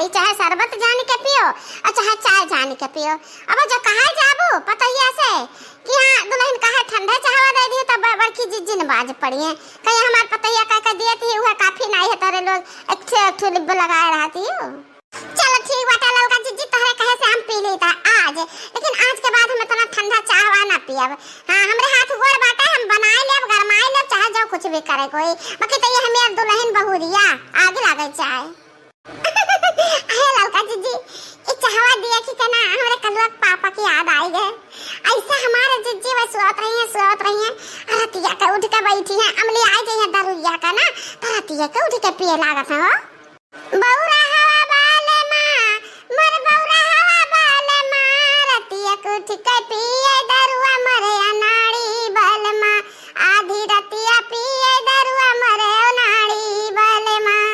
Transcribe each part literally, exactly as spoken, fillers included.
चाहे शरबत जान के पियो और चाहे चाय जान के पियो। अब जो कहा जाबू पतोहिया से कि हाँ दुलहिन कहे ठंडे चाहवा दे दियो, तब ब-, बड़की जिज्जी न बाज पड़ी है, कहीं हमार पतोहिया कह के दिए थी, वह काफी नाई है तोरे लोग, एक ठे, एक ठे लिब्बो लगाए रहती हो। चलो ठीक बाटे ललका जिज्जी, तोहरे कहे से हम पी लेता आज, लेकिन आज के बाद हम इतना ठंडा चाहवा ना पियब। हाँ, हमरे हाथ गोड़ बाटे, हम बनाए लेब, गरमाए लेब, चाहे जो कुछ भी करे कोई, बाकी तो ये हमार दुलहिन बहुरिया आगे लागे चाहे। अहे ललका जिज्जी, ई चाहवा दिया कि के ना हमरे कलुआ के पापा की याद आई गए। ऐसा हमारे जिज्जी वह सोत रही है, सोत रही है, रतिया के उठ के बैठी है, अमली आई जाइए दरुइया का ना, तो रतिया के उठ के पिए लागत है हो। बौरा हवा बाले माँ, मोर बौरा हवा बाले माँ, रतिया के उठ के पिए दरुआ मोरे अनाड़ी बाले माँ, आधी रतिया पिए दरुआ मोरे अनाड़ी बाले माँ।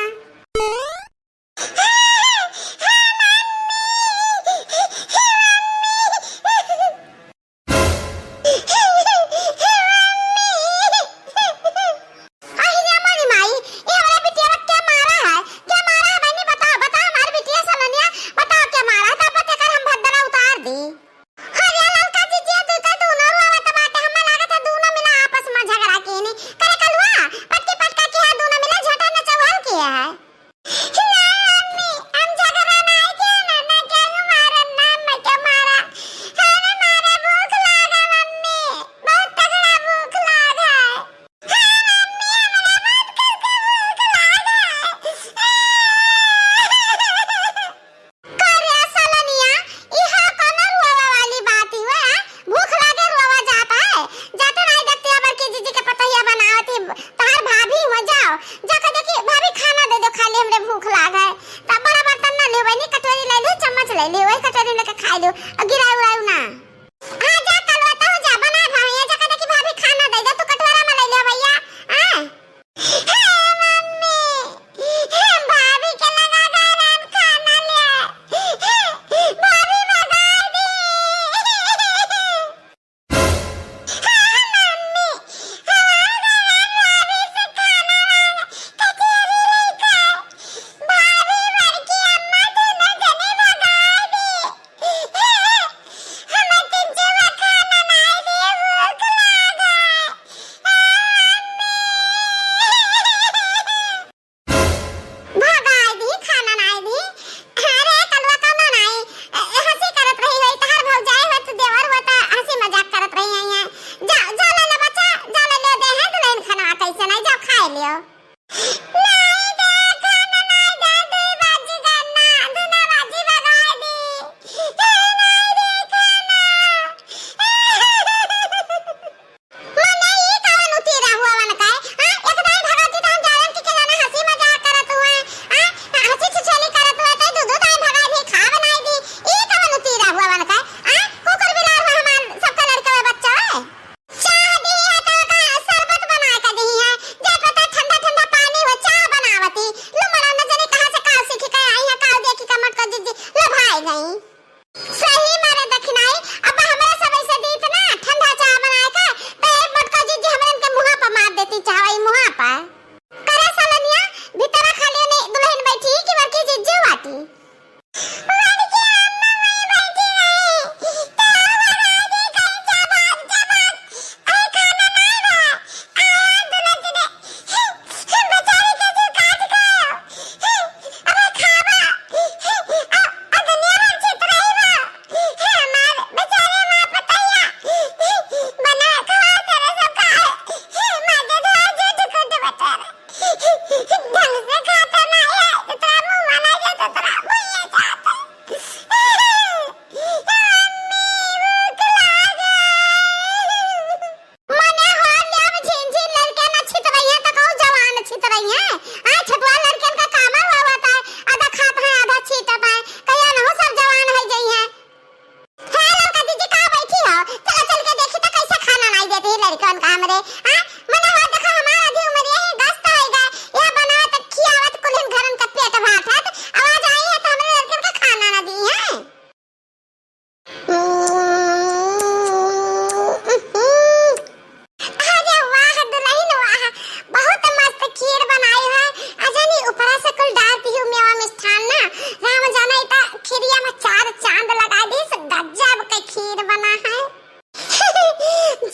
अहि रे मोरी माई, ये हमारा बिटिया के मारा है? क्या मारा है बहनी? बताओ, बताओ हमारी बिटिया सलोनिया, बताओ क्या मारा है? तब तेकर हम भद्दरा उतार दी। अरे ललका जिज्जी, तू का दूनो रोवत बाटे, हमें लागत है दूनो मिला आपस में झगड़ा कीनी। करे कलुआ, पटकी पटका के है दूनो मिला झोटा नचौहल किया है। ना मम्मी, हम झगड़ा नाई किया ना, ना केहू मारन, ना हमके मारा। हमें मारे भूख लागा मम्मी, बहुत तगड़ा भूख लागा है। हाँ मम्मी, हमरा बहुत कस के भूख लागा है। करे सलोनिया, इहा कौनो रोवा वाली बात हुआ है? भूख लागे रोवा जाता है? जाते नाई देखती है बड़की जिज्जी के पतोहिया बनावत ही, तोहार भाभी हो जाओ, जाके देखी भाभी खाना दे दो, खाली हमरे भूख लाग है। तब बड़ा बर्तन ना लियो बहनी, कटोरी ले लियो, चम्मच ले लियो, वही कटोरी में लेके खाई लियो, और गिराई उड़ाई ना। हाँ जा कलुआ तो जा, बना भाभी, जाके देखी भाभी खाना दे दो, तू कटोरा में ले लियो भैया। हाँ। हे मम्मी, हे भाभी के लगा गए राम खाना ले। भाभी भगा दी। हाँ मम्मी, हमार गए भाभी से खाना मांगे, कचौरी लेकर। भाभी बड़की अम्मा दोनों जने भगा दी। हमें चिंचुआ खाना नाई दे, भूख लाग है। भगाई दी, खाना नाई दी। अरे कलुआ कौनो नाई, हंसी करत रही होई, तहार भौजाई होत, देवर होत, हंसी मजाक करत रही है। जा, जा ले ले बच्चा, जा ले ले दे है दुलहिन खाना कैसे नाई, जा खाए लियो। नाई दे, खाना नाई दे, दुई बाजी गन्ना, दुना बाजी बगाई दी। ए, नाई दे खाना। मने ई कवन उतीरा हुआ वन का? हाँ, एक दाई भगाती तो हम जावन की के जाना हंसी मजाक करत हुए। हाँ, हंसी छिछोली करत हुए, तो दू दू दाई भगाई भी खा बनाई दी। ई कवन उतीरा हुआ वन का? हाँ, कुकुर बिलार हुआ हमार सबका लड़का हुआ बच्चा है। चाह दी है तो का शरबत बना के दी है, जे पता ठंडा ठंडा पानी हो, चाह बनावती। लुमड़ा न जने कहाँ से काव सीख के आई है, काव देखी का मटका जिज्जी लो भाई गई। सही मारे दखिनाई, अब हमरा सब ऐसे दीत ना ठंडा चाह बनाए के, तो एक मटका जिज्जी हमरन के मुँहा पर मार देती, चाह वही मुँहा पर। करे सलोनिया, भीतरा खाली ने दुलहिन बैठी कि बड़की जिज्जी बाटी। बड़की अम्मा वहीं बैठी रही। तो भगाई दी कहीं जबान, जबान। अरे खाना नहीं बा। आया दुलहिन ने। हम बेचारी के जो काट खाओ। अरे खावा। आ, आ दुनिया भर चित रही बा। हमार बेचारी माँ पतैया। बना खवा तेरे सब खाए। माँ के धोआ जो दुकुट बटर। ढंग से खाता ना है, तो तेरा मुंह वाला जो तो तेरा मुंह ये जाता। मम्मी, भूख लागे। मने हो लेब झिन झिन लड़के ना छितरइहे, तो कहूँ जवान छितरइहे। आ, छोटवा लड़कन का कामर हुआ होता है, आधा खात है, आधा छीटत है, कहिया न हो सब जवान हो जइहे। हे ललका जिज्जी, का बैठी हो? चलो चल के देखी तो कैसे खाना नाई देती है लड़कन का हमरे। हाँ? मने हो देखो हमार आधी उम्र यही दस्त होइगा। यह बनावत खियावत कुलिन घरन का पेट भात है। आवाज आई है तो हमरे लड़कन का खाना ना दी है। अरे वाह दुलहिन वाह, बहुत मस्त खीर बनाई है। अजनी ऊपरा से कुल डाल दियो मेवा मिष्ठान ना। राम चांद लगाइ दिहिस, गजब के खीर बना है।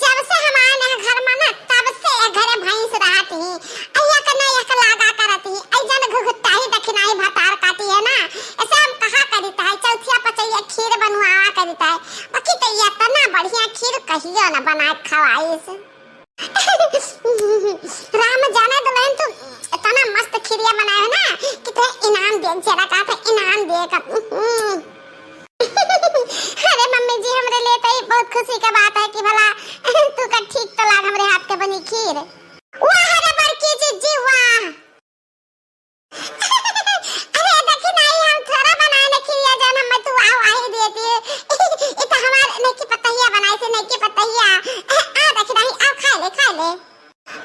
जब से हम आए ना घर में ना, तब से ए घरे भैंस रहत ही। आ एक ना एक लागा करत ही। ऐ जन घुघुटाही दखिनाही भतार काटी है ना, ऐसे हम कहा करित है, चौथिया पचैया खीर बनवावा करित है। बाकी तो इतना बढ़िया खीर कहियो ना बनाए खवाइस। राम जाने दुल्हन, तू इतना मस्त खीरिया बनाए हो ना कि तू इनाम दे, जरा कहा था इनाम दे का। अरे मम्मी जी, हमरे लिए तो ई बहुत खुशी का बात है कि भला तू का ठीक तो लाग हमरे हाथ के बनी खीर। वाह रे बड़की जिज्जी, वाह। अरे देखी नाई, हम थोड़ा बनाए ने खीरिया, जौन हमें तू आव आही देती। ई तो हमार नइकी पतहिया बनाए से, नइकी पतहिया। आ देखी नाई, आव खाए ले, खाए ले।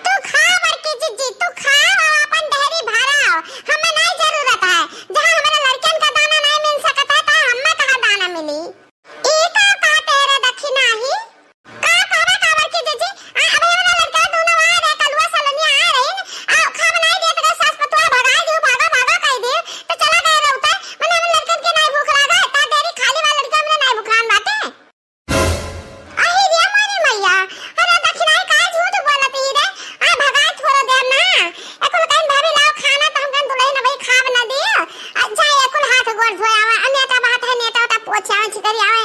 तू खा बड़की जिज्जी, तू खा और अपन डेहरी भराव, हमें नाई जरूरत है। जहाँ हमारे लड़कन का दाना नाई मिल सकत है, तो हमें कहाँ दाना मिली? ई का कहते रे दखिनाही? का कहबा का बड़की जिज्जी? आ, अबे हमारे लड़का दोनों आ रहे, कलुआ सलनिया आ रहे, आ, खाब नाई देत रहे, सास पतुआ भगाई दियो, भागा, भागा कह दियो, तो चला गए रहे उतर, मने हम लड़कन के नाई भूख लागा, ता डेहरी खाली वाला लड़का हमने नाई भुखान बाटे। अही रे मोरी मैया, अरे दखिनाही काहे झूठ बोलत ही रे? आ भगाए थोड़ा देर ना। एकुल कहीं भाभी लाओ खाना तो हम कहीं दुल्हन अबही खाब ना दियो। आ जाए एकुल हाथ गोड़ धोए आवे, आ नेटा बात है, नेटा उटा पोछे आवे, छितरी आवे,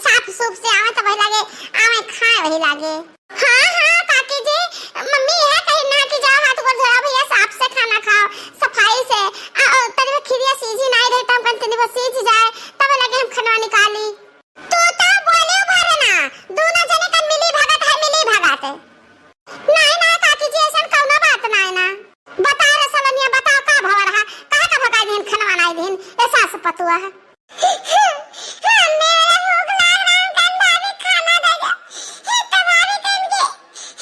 साफ सूफ से आवे तो वही लागे, आवे खाए वही लागे। हाँ, हाँ, काकी जी, मम्मी यह कही ना कि जाओ हाथ गोड़ धोए आओ भैया, साफ से खाना खाओ, सफाई से। आ, आ, तनी वो खीरिया सीझी नाई रही, तो हम कहीं तनी वो सीझ जाए, तब लगे हम खनवा निकाली। तू तो बोलियो भर ना, दोनों जने का मिली भगत है, मिली भगत। नाई, नाई काकी जी, ऐसन कौनो बात नाई ना। बता रे सलनिया, बताओ का भवा रहा, काहे का भगा दिन खनवा नाई दिन, ए सास पतुआ है। हमें भूख लाग रहा, हम कन भाभी खाना दे दे। हे तुम्हारी कन के,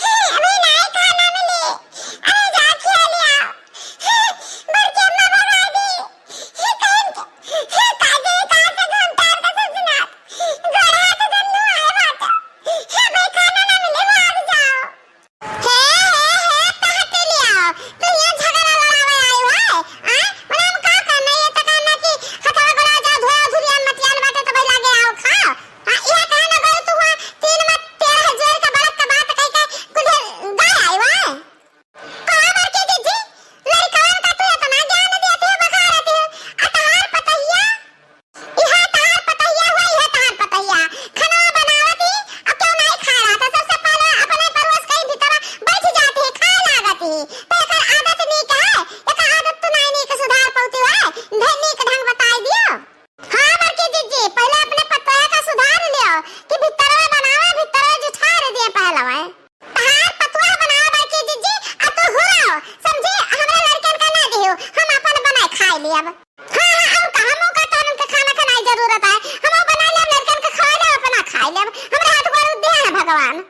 हे अभी नाई खाना मिली, अरे जा खिया लिया। हे बड़की अम्मा भगा दी। हे कन के, हे काजे कासे घूमता है कसम से ना। गोड़ हाथ दुन्नू आए बाटे। हे भाई खाना ना मिले, भाग जाओ। हे, हे, हे, कहाँ के ले आओ? तू यहाँ झगड़ा लड़ावे आई हो, आय? आय? मने हम का करना, ये तो कहना कि हथवा गोड़ा जा धोया धुरियान मतियान बाटे तो भाई लागे आओ खाओ। हाँ, ये कहना गयो तू वहाँ तीन में तेरह जोर का बड़क का बात कह के कुछ गाय आई हो, आय? का बड़की जिज्जी, लड़कवन का तू इतना ज्ञान देती हो, बखारती हो, आ तहार पतहिया? इहे तहार पतहिया हुआ, इहे तहार पतहिया। खाना बनावत ही, अब क्यों नहीं खा रहा था? सबसे पहले अपने परोस कहीं भीतर बैठ जाती है, खाए लागत ही। तो एकर आदत नीक है, एकर आदत तो नहीं नीक सुधार पौती है, ढे नीक ढंग बताई दियो। हाँ बड़की जिज्जी, पहले अपने पतोह का सुधार लियो कि भीतर में बनावे, भीतर में जुठार दिए पहलवा। तहार पतोह बनावे बड़की जिज्जी, आ तू हुराओ, समझी? हमरा लड़कन का ना दियो, हम अपन बनाए खाए लेब। हाँ, हाँ, और का, हमहू का तोहरन के खाना खानाई जरूरत है, हमहू बनाए लेब, लड़कन के खवाए लेब, अपना खाए लेब, हमरा हाथ गोड़ दिया है भगवान।